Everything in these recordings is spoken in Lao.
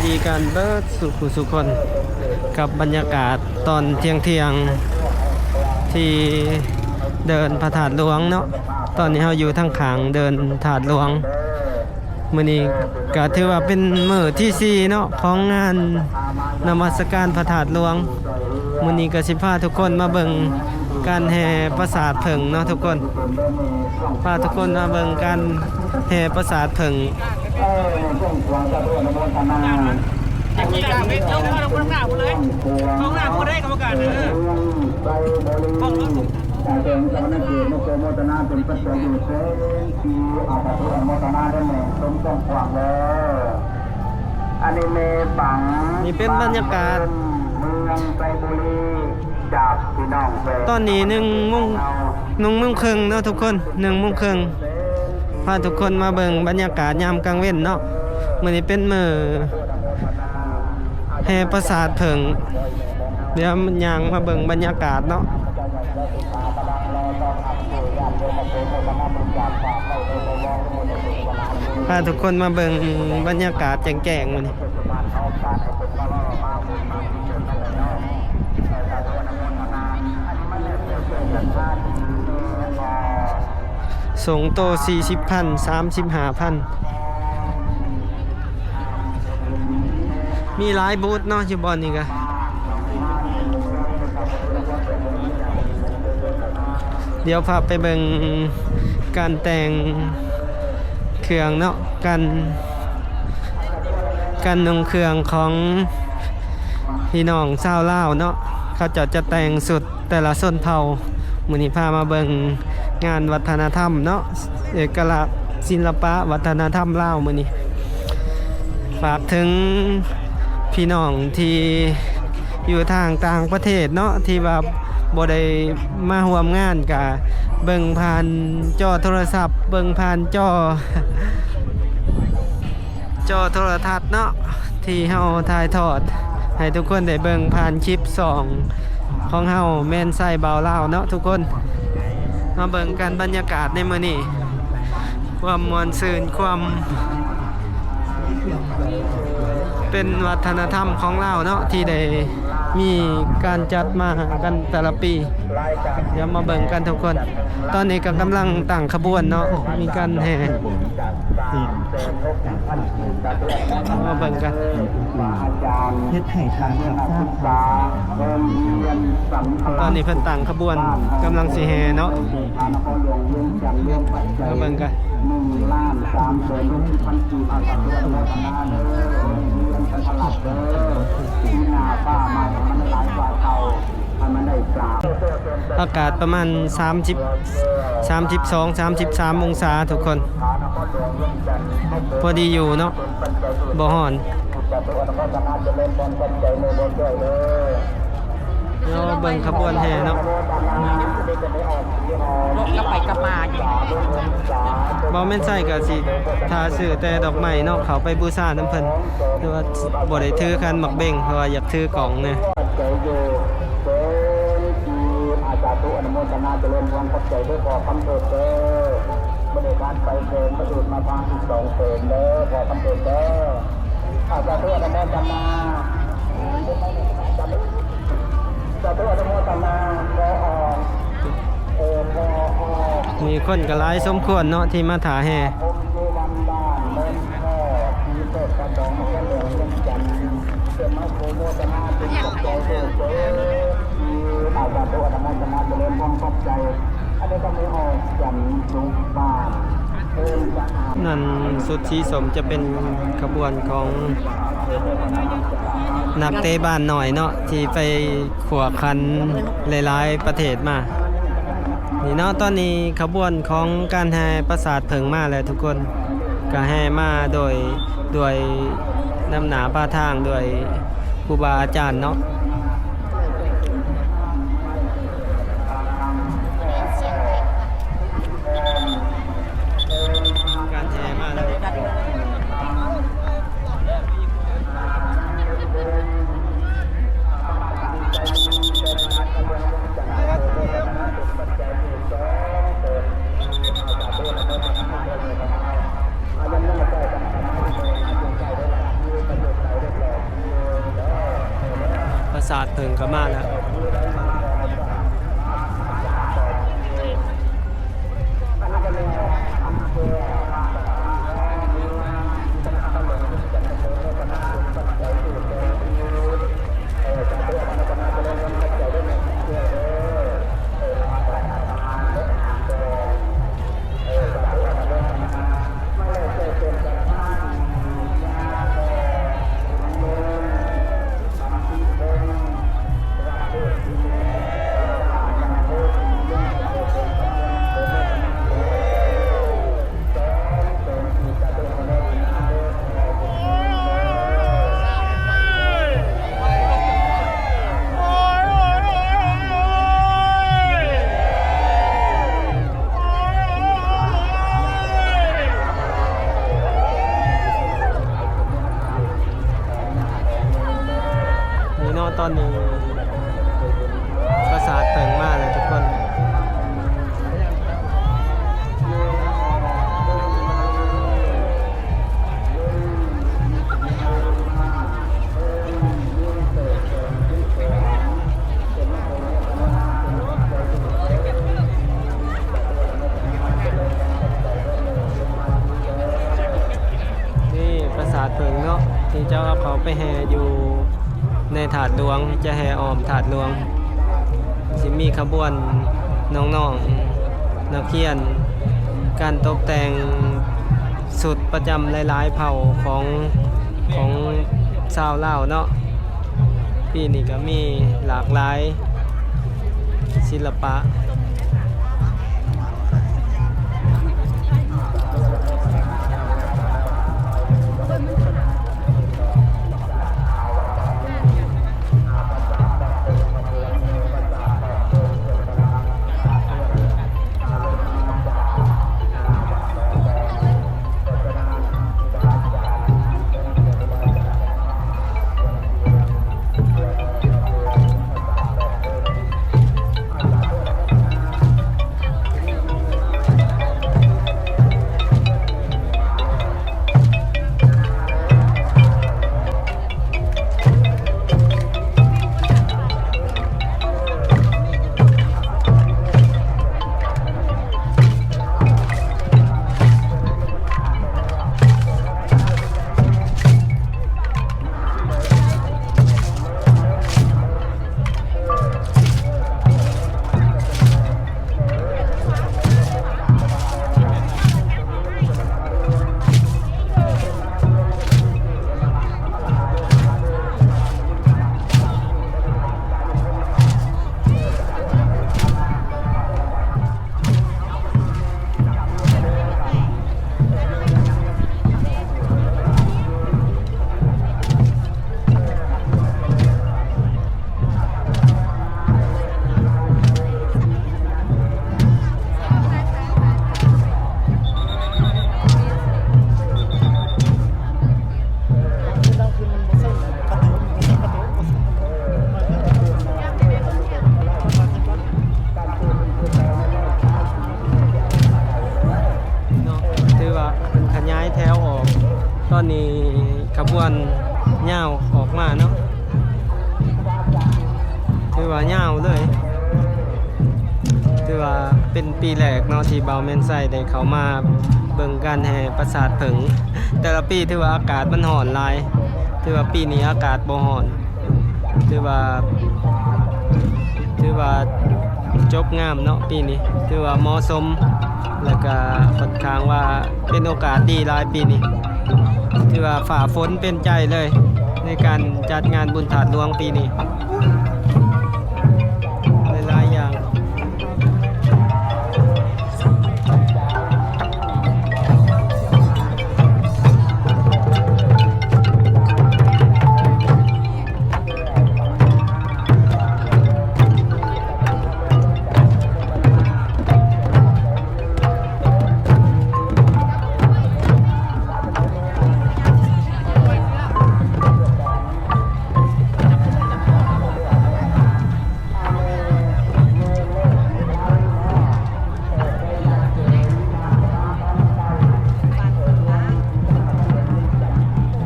ດີກັນເບິດສູ່ຜູ້ສູ່ຄົນ ກັບບັນຍາກາດຕອນທ່ຽງໆ ທີ່ເດີ່ນພະທາດຫຼວງເນາະ. ຕອນນີ້ເຮົາຢູ່ທາງຂ້າງເດີ່ນທາດຫຼວງ. ມື້ນີ້ກະຖືວ່າເປັນມື້ທີສີ່ເນາະ ຂອງງານນະມັດສະການພະທາດຫຼວງ. ມື້ນີ້ກະຊິພາທຸກຄົນມາເບິ່ງການແຫ່ປະສາດເຜິ້ງເນາະທຸກຄົນ. ພາທຸກຄົນມາເບິ່ງການແຫ່ປະສາດເຜິ້ງ. ອັນນີ້ເປັນບັນຍາກາດ ຕອນນີ້ໜຶ່ງໂມງ ໜຶ່ງໂມງເຄິ່ງເນາະທຸກຄົນ ໜຶ່ງໂມງເຄິ່ງ. ພາທຸກຄົນມາເບິ່ງບັນຍາກາດຍາມກາງເວັນເນາະ. ມື້ນີ້ເປັນມື້ແຫ່ປະສາດເຜິ້ງ. ດຽວຍ່າງມາເບິ່ງບັນຍາກາດເນາະ. ພາທຸກຄົນມາເບິ່ງບັນຍາກາດແຈ້ງໆ ມື້ນີ້. ສົ່ງໂຕສີ່ສິບພັນ ສາມສິບຫ້າພັນ. ມີຫຼາຍບູດເນາະ ຢູ່ບ່ອນນີ້ກະ. ດຽວພາໄປເບິ່ງການແຕ່ງເຄື່ອງເນາະ ການ ການນຸ່ງເຄື່ອງຂອງພີ່ນ້ອງຊາວລາວເນາະ. ເຂົາເຈົ້າຈະແຕ່ງຊຸດແຕ່ລະຊົນເຜົ່າ. ມື້ນີ້ພາມາເບິ່ງງານວັດທະນະທຳເນາະ ເອກະລັກສິລະປະວັດທະນະທຳລາວມື້ນີ້. ຝາກເຖິງພີ່ນ້ອງທີ່ຢູ່ທາງຕ່າງປະເທດເນາະ ທີ່ວ່າບໍ່ໄດ້ມາຮ່ວມງານ ກະເບິ່ງຜ່ານຈໍໂທລະສັບ ເບິ່ງຜ່ານຈໍ ຈໍໂທລະທັດເນາະ ທີ່ເຮົາຖ່າຍທອດໃຫ້ທຸກຄົນໄດ້ເບິ່ງຜ່ານຄລິບຊ່ອງຂອງເຮົາ ແມ່ນໄຊບ່າວລາວເນາະທຸກຄົນ. ມາເບິ່ງກັນບັນຍາກາດໃນມື້ນີ້ ຄວາມມ່ວນຊື່ນ ຄວາມເປັນວັດທະນະທຳຂອງລາວເນາະ ທີ່ໄດ້ມີການຈັດມາກັນແຕ່ລະປີ. ດຽວມາເບິ່ງກັນທຸກຄົນ. ຕອນນີ້ກໍກຳລັງຕັ້ງຂະບວນເນາະ ມີການແຫ່ ມາເບິ່ງກັນ. ເຮັດໃຫ້ທ່ານຮັບຊາບ. ຕອນນີ້ເພິ່ນຕັ້ງຂະບວນ ກຳລັງຊິແຫ່ເນາະ. ມາເບິ່ງກັນ. ອາກາດປະມານສາມສິບ ສາມສິບສອງ ສາມສິບສາມອົງສາທຸກຄົນ ພໍດີຢູ່ເນາະ ບໍ່ຮ້ອນ. ເຮົາເບິ່ງຂະບວນແຫ່ເນາະ ລົດກັບໄປກັບມາຢູ່. ບໍ່ແມ່ນໃສ່ກໍຊິຖ້າຊື້ແຕ່ດອກໄມ້ເນາະ ເຂົ້າໄປບູຊານຳເພິ່ນ ແຕ່ວ່າບໍ່ໄດ້ຖືຂັນໝາກເບັງ ເພາະວ່າຢາກຖືກອງແດ່. ສາທຸ ອະນຸໂມທະນາ ຈະເລີນພອນ ຂອບໃຈເດີພໍ່ຄຳເຕີບເດີ. ມື້ນີ້ຜ່ານໄປເຊີນ ມື້ອື່ນມາຜ່ານອີກສອງເຊີນເດີ ພໍ່ຄຳເຕີບເດີ. ອາ ສາທຸ ອະນຸໂມທະນາ ສາທຸ ອະນຸໂມທະນາ. ມີຄົນກໍຫຼາຍສົມຄວນເນາະ ທີ່ມາຖ້າແຫ່. ນັ້ນ ຊຸດສີສົ້ມຈະເປັນຂະບວນຂອງນັກເຕະບານນ້ອຍເນາະ ທີ່ໄປ ຂົວຂັນຫຼາຍໆປະເທດມາ. ນີ້ເນາະ ຕອນນີ້ຂະບວນຂອງການແຫ່ປະສາດເຜິ້ງມາແລ້ວທຸກຄົນ ກະແຫ່ມາໂດຍ ດ້ວຍນຳໜ້າພາທາງ ດ້ວຍຄູບາອາຈານເນາະ. ການແຫ່ມາແລ້ວ. ອາ ນຳໜ້າເຈົ້າກັນ ສະມາທິ ເດີນທາງຢູ່ໃກ້ເດີ ຢູ່ປະເທດໄທເດີ. ເພິ່ນກໍມາແລ້ວ. ນີ້ເນາະ ຕອນນີ້ປາສາດເຜິ້ງມາແລ້ວທຸກຄົນ. ນີ້ປາສາດເຜິ້ງເນາະ ທີ່ເຈົ້າເອົາເຂົ້າໄປແຫ່ຢູ່ໃນທາດຫຼວງ ຈະແຫ່ອ້ອມທາດຫຼວງ ຊິມີຂະບວນນ້ອງໆ ນັກຮຽນ ການຕົກແຕ່ງຊຸດປະຈຳຫຼາຍໆເຜົ່າຂອງ ຂອງຊາວລາວເນາະ. ປີນີ້ກໍມີຫຼາກຫຼາຍສິລະປະ. ເນາະ ຖືວ່າເພິ່ນຂະຫຍາຍແຖວອອກ ຕອນນີ້ຂະບວນຍາວອອກມາເນາະ ຖືວ່າຍາວເລີຍ. ຖືວ່າເປັນປີແລກເນາະ ທີ່ບ່າວແມ່ນໄຊໄດ້ເຂົ້າມາເບິ່ງການແຫ່ປາສາດເຜິ້ງ. ແຕ່ລະປີຖືວ່າອາກາດມັນຮ້ອນຫຼາຍ ຖືວ່າປີນີ້ອາກາດບໍ່ຮ້ອນ. ຖືວ່າ ຖືວ່າຈົບງາມເນາະປີນີ້ ຖືວ່າເໝາະສົມ ແລ້ວກະຂ້ອນຂ້າງວ່າເປັນໂອກາດດີຫຼາຍປີນີ້ ຖືວ່າຟ້າຝົນເປັນໃຈເລີຍ ໃນການຈັດງານບຸນທາດຫຼວງປີນີ້ ຫຼາຍໆຢ່າງ.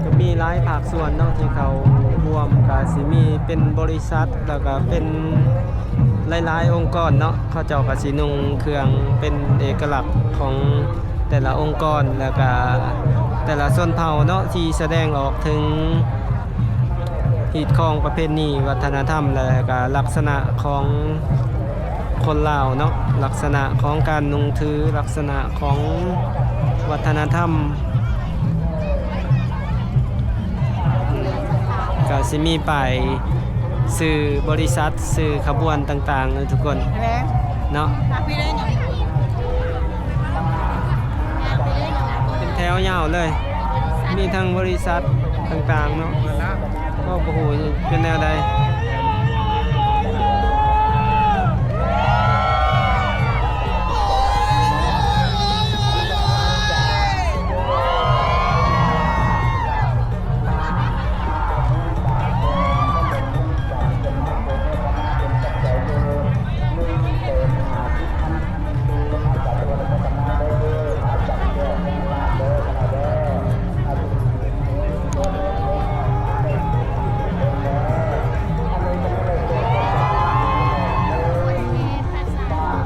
ກໍມີຫຼາຍພາກສ່ວນເນາະ ທີ່ເຂົ້າຮ່ວມ ກໍ ຊິມີເປັນບໍລິສັດ ແລ້ວກະເປັນຫຼາຍໆອົງກອນເນາະ, ເຂົາເຈົ້າກະຊິນຸ່ງເຄື່ອງເປັນເອກະລັກຂອງແຕ່ລະອົງກອນ ແລ້ວກະແຕ່ລະຊົນເຜົ່າເນາະ ທີ່ສະແດງອອກເຖິງຮີດຄອງປະເພນີວັດທະນະທຳ ແລ້ວກະລັກສະນະຂອງຄົນລາວເນາະ, ລັກສະນະຂອງການນຸ່ງຖື, ລັກສະນະຂອງວັດທະນະທຳ. ກະຊິມີປ້າຍຊື່ບໍລິສັດ ຊື່ຂະບວນຕ່າງໆເນາະທຸກຄົນເນາະ, ເປັນແຖວຍາວເລີຍ, ມີທັງບໍລິສັດຕ່າງໆເນາະ. ກໍບໍ່ຮູ້ເປັນແນວໃດ.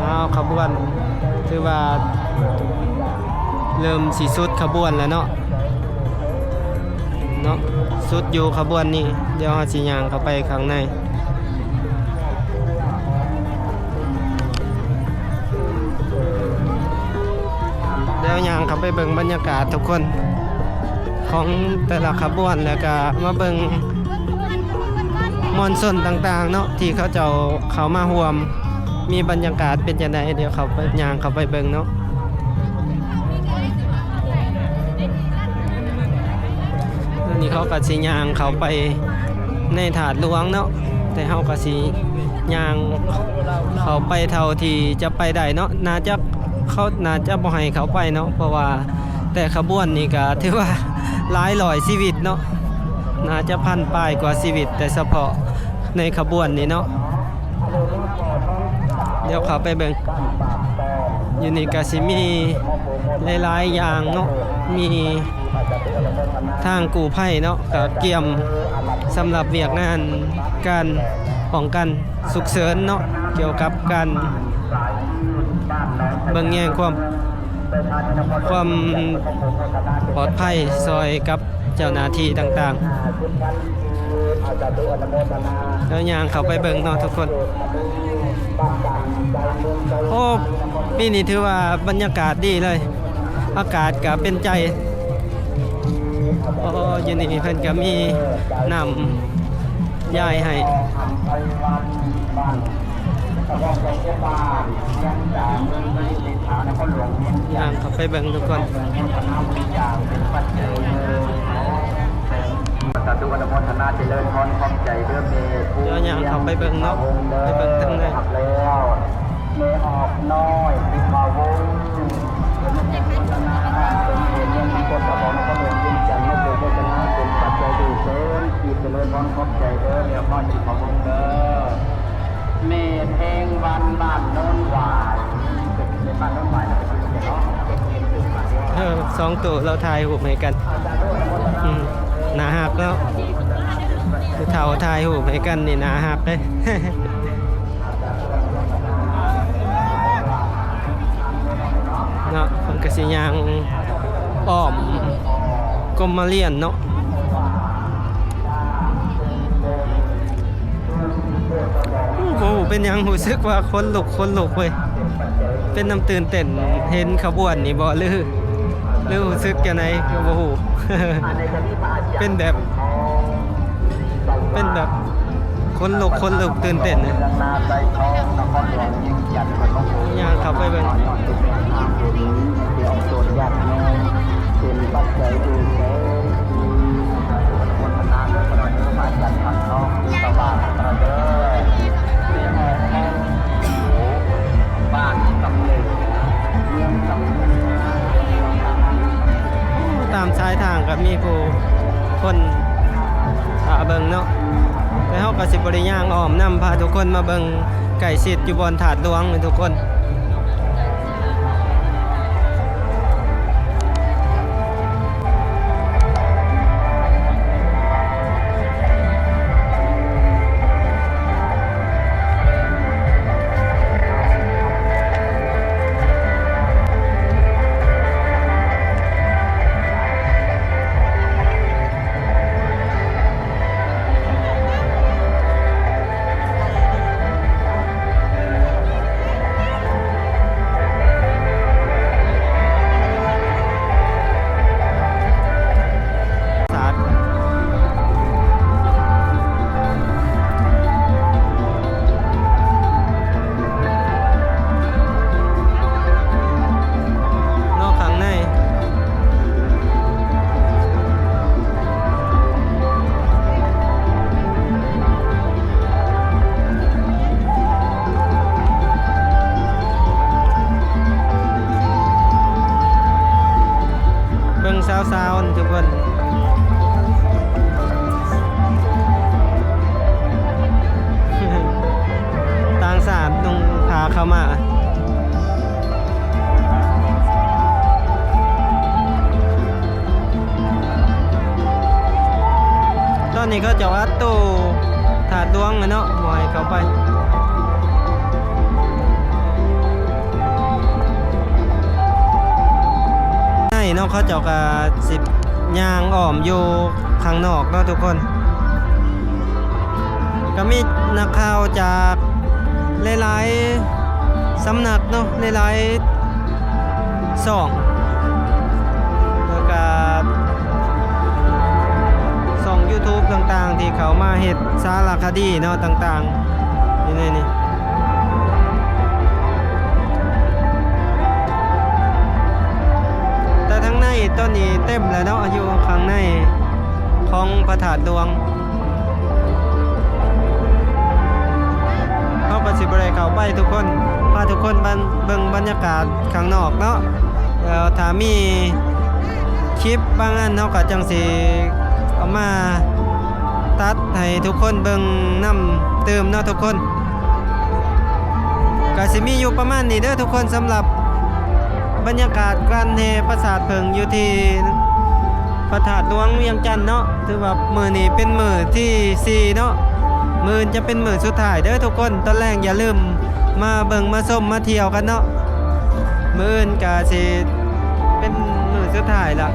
ອ້າວ ຂະບວນຖືວ່າເລີ່ມຊິສຸດຂະບວນແລ້ວເນາະ, ເນາະ ສຸດຢູ່ຂະບວນນີ້. ດຽວເຮົາຊິຍ່າງເຂົ້າໄປຂ້າງໃນ. ດຽວຍ່າງເຂົ້າໄປເບິ່ງບັນຍາກາດທຸກຄົນ ຂອງແຕ່ລະຂະບວນ ແລ້ວກະມາເບິ່ງມວນຊົນຕ່າງໆເນາະ ທີ່ເຂົາເຈົ້າເຂົ້າມາຮ່ວມ ມີບັນຍາກາດເປັນຈັ່ງໃດ. ດຽວເຂົ້າໄປ ຍ່າງເຂົ້າໄປເບິ່ງເນາະ. ອັນນີ້ເຂົາກະຊິຍ່າງເຂົ້າໄປໃນທາດຫຼວງເນາະ, ແຕ່ເຮົາກະຊິຍ່າງເຂົ້າໄປເທົ່າທີ່ຈະໄປໄດ້ເນາະ. ໜ້າຈະ ເຂົາໜ້າຈະບໍ່ໃຫ້ເຂົ້າໄປເນາະ ເພາະວ່າແຕ່ຂະບວນນີ້ກະຖືວ່າຫຼາຍຮ້ອຍຊີວິດເນາະ, ໜ້າຈະພັນປາຍກວ່າຊີວິດ ແຕ່ສະເພາະໃນຂະບວນນີ້ເນາະ. ດຽວເຂົ້າໄປເບິ່ງ. ຢູ່ນີ້ກະຊິມີຫຼາຍໆຢ່າງເນາະ, ມີທາງກູ້ໄພເນາະ ກະກຽມສຳລັບວຽກງານການປ້ອງກັນສຸກເສີນເນາະ, ກ່ຽວກັບການເບິ່ງແຍງຄວາມ ຄວາມປອດໄພຊ່ອຍກັບເຈົ້າໜ້າທີ່ຕ່າງໆ. ແລ້ວຍ່າງເຂົ້າໄປເບິ່ງເນາະທຸກຄົນ. ໂອ້ ປີນີ້ຖືວ່າບັນຍາກາດດີເລີຍ, ອາກາດກະເປັນໃຈ. ໂອ້ ຢູ່ນີ້ເພິ່ນກະມີນ້ຳຢາຍໃຫ້. ຍ່າງເຂົ້າໄປເບິ່ງທຸກຄົນ. ສາທຸ ອະນຸໂມທະນາ ຈະເລີນພອນ ຂອບໃຈເດີແມ່. ດຽວຍ່າງເຂົ້າໄປເບິ່ງເນາະ, ໄປເບິ່ງທາງໃນ. ແມ່ອອກນ້ອຍ ສິບຫ້າວົງ ອະນຸໂມທະນາ ເປັນເອກະລັກຂອງນະຄອນຫຼວງວຽງຈັນ ມາໂປຣດໂພຊະນາເປັນປັດໄຈດູແສນກີບ. ຈະເລີນພອນ ຂອບໃຈເດີ ແມ່ອອກນ້ອຍ ສິບຫ້າວົງເດີ. ແມ່ແພງວັນ ບ້ານໂນນຫວາຍ ເປັນແມ່ບ້ານໂນນຫວາຍ ແລ້ວກໍເປັນເນາະ ເປັນເປັນເປັນ ເອີ ສອງໂຕລາວຖ່າຍຮູບໃຫ້ກັນ. ອືມ ໜ້າຮັກເນາະ, ຜູ້ເຖົ້າຖ່າຍຮູບໃຫ້ກັນນີ້ໜ້າຮັກເດ້. ເນາະ ເພິ່ນກະຊິຍ່າງອ້ອມກົມມະລຽນເນາະ. ໂອ້ ບໍ່ຮູ້ເປັນຫຍັງ ຮູ້ສຶກວ່າຂົນລຸກ ຂົນລຸກເວີຍ, ເປັນນຳຕື່ນເຕັ້ນເຫັນຂະບວນນີ້ບໍ່ ຫຼື ຫຼືຮູ້ສຶກຈັ່ງໃດກໍບໍ່ຮູ້. ເປັນແບບ ເປັນແບບຂົນລຸກ ຂົນລຸກ ຕື່ນເຕັ້ນນະ. ຍ່າງເຂົ້າໄປເບິ່ງ. ຕາມສາຍທາງກໍມີຜູ້ຄົນຖ້າເບິ່ງເນາະ, ແຕ່ເຮົາກໍຊິບໍ່ໄດ້ຍ່າງອ້ອມນຳ, ພາທຸກຄົນມາເບິ່ງໃກ້ຊິດຢູ່ບ່ອນທາດຫຼວງນີ້ທຸກຄົນ. ເພິ່ນ ຕ່າງຊາດນຸ່ງຜ້າຂາວມ້າ. ຕອນນີ້ເຂົາເຈົ້າອັດຕູ້ທາດຫຼວງແລ້ວເນາະ ບໍ່ໃຫ້ເຂົ້າໄປ. ໃນເນາະ ເຂົາເຈົ້າກະຊິຍ່າງອ້ອມຢູ່ຂ້າງນອກເນາະທຸກຄົນ. ກະມີນັກຂ່າວຈາກຫຼາຍໆສຳນັກເນາະ ຫຼາຍໆຊ່ອງ ແລ້ວກະຊ່ອງຢູທູບຕ່າງໆ ທີ່ເຂົ້າມາເຮັດສາລະຄະດີເນາະ ຕ່າງໆ ຢູ່ໃນນີ້. ແຕ່ທາງໃນຕອນນີ້ເຕັມແລ້ວເນາະ ຢູ່ຂ້າງໃນຂອງພະທາດຫຼວງ. ເຮົາກໍຊິບໍ່ໄດ້ເຂົ້າໄປທຸກຄົນ ພາທຸກຄົນມາເບິ່ງບັນຍາກາດຂ້າງນອກເນາະ. ແລ້ວຖ້າມີຄລິບບາງອັນ ເຮົາກໍຈັ່ງຊິເອົາມາຕັດໃຫ້ທຸກຄົນເບິ່ງນຳຕື່ມເນາະທຸກຄົນ. ກະຊິມີຢູ່ປະມານນີ້ເດີທຸກຄົນ ສຳລັບບັນຍາກາດການແຫ່ປາສາດເຜິ້ງຢູ່ທີ່ພະທາດຫຼວງວຽງຈັນເນາະ. ຖືວ່າມື້ນີ້ເປັນມື້ທີສີ່ເນາະ ມື້ອື່ນຈະເປັນມື້ສຸດທ້າຍເດີທຸກຄົນ. ຕອນແລງຢ່າລືມມາເບິ່ງມາຊົມມາທ່ຽວກັນເນາະ. ມື້ອື່ນກະຊິເປັນມື້ສຸດທ້າຍລະ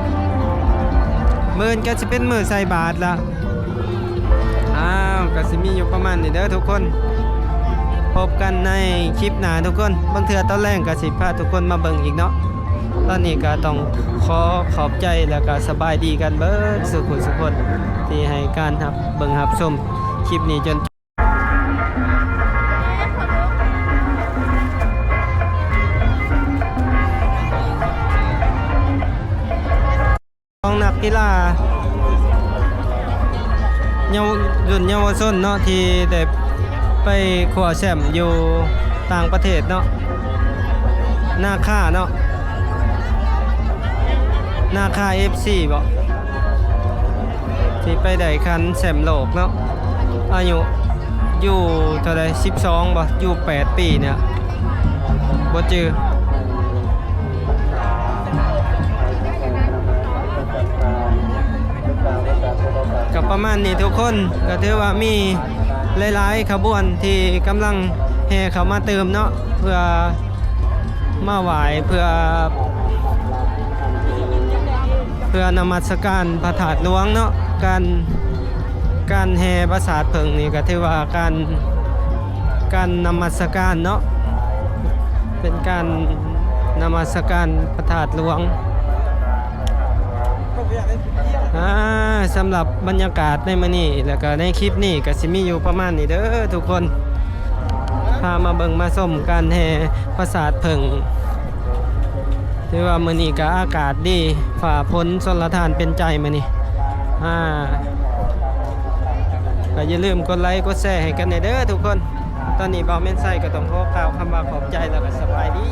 ມື້ອື່ນກະຊິເປັນມື້ໃສ່ບາດລະ. ອ້າວ ກະຊິມີຢູ່ປະມານນີ້ເດີທຸກຄົນ ພົບກັນໃນຄລິບໜ້າທຸກຄົນ. ບາງເທື່ອຕອນແລງກະຊິພາທຸກຄົນມາເບິ່ງອີກເນາະ. ຕອນນີ້ກະຕ້ອງຂໍຂອບໃຈ ແລ້ວກະສະບາຍດີກັນເບິດສູ່ຜູ້ສູ່ຄົນ ທີ່ໃຫ້ການຮັບເບິ່ງຮັບຊົມຄລິບນີ້ຈົນ ຂອງນັກກິລາເຍົາ ລຸ້ນເຍົາວະຊົນເນາະ ທີ່ໄດ້ໄປຄວ້າແຊ້ມຢູ່ຕ່າງປະເທດເນາະ ນາຄາເນາະ ນາຄາ ເອັຟຊີ ບໍ ທີ່ໄປໄດ້ຂັນແຊ້ມໂລກເນາະ ອາຍຸຢູ່ເທົ່າໃດ ສິບສອງ ບໍ ຢູ່ແປດປີນີ້ ບໍ່ຈື່. ກໍປະມານນີ້ທຸກຄົນ ກໍຖືວ່າມີຫຼາຍໆຂະບວນທີ່ກຳລັງແຫ່ເຂົ້າມາຕື່ມເນາະ ເພື່ອມາໄຫວ້ ເພື່ອ ເພື່ອນະມັດສະການພະທາດຫຼວງເນາະ. ການ ການແຫ່ປາສາດເຜິ້ງນີ້ກໍຖືວ່າການ ການນະມັດສະການເນາະ ເປັນການນະມັດສະການພະທາດຫຼວງ. ອາ ສຳລັບບັນຍາກາດໃນມື້ນີ້ ແລ້ວກໍໃນຄລິບນີ້ກໍຊິມີຢູ່ປະມານນີ້ເດີທຸກຄົນ ພາມາເບິ່ງມາຊົມການແຫ່ປາສາດເຜິ້ງ. ຖືວ່າມື້ນີ້ກໍອາກາດດີ ຟ້າຝົນຊົນລະທານເປັນໃຈມື້ນີ້. ອາ ກໍຢ່າລືມກົດໄລກົດແຊໃຫ້ກັນແດ່ເດີທຸກຄົນ. ຕອນນີ້ບ່າວແມ່ນໄຊກໍຕ້ອງຂໍກ່າວຄຳວ່າຂອບໃຈ ແລ້ວກໍສະບາຍດີ.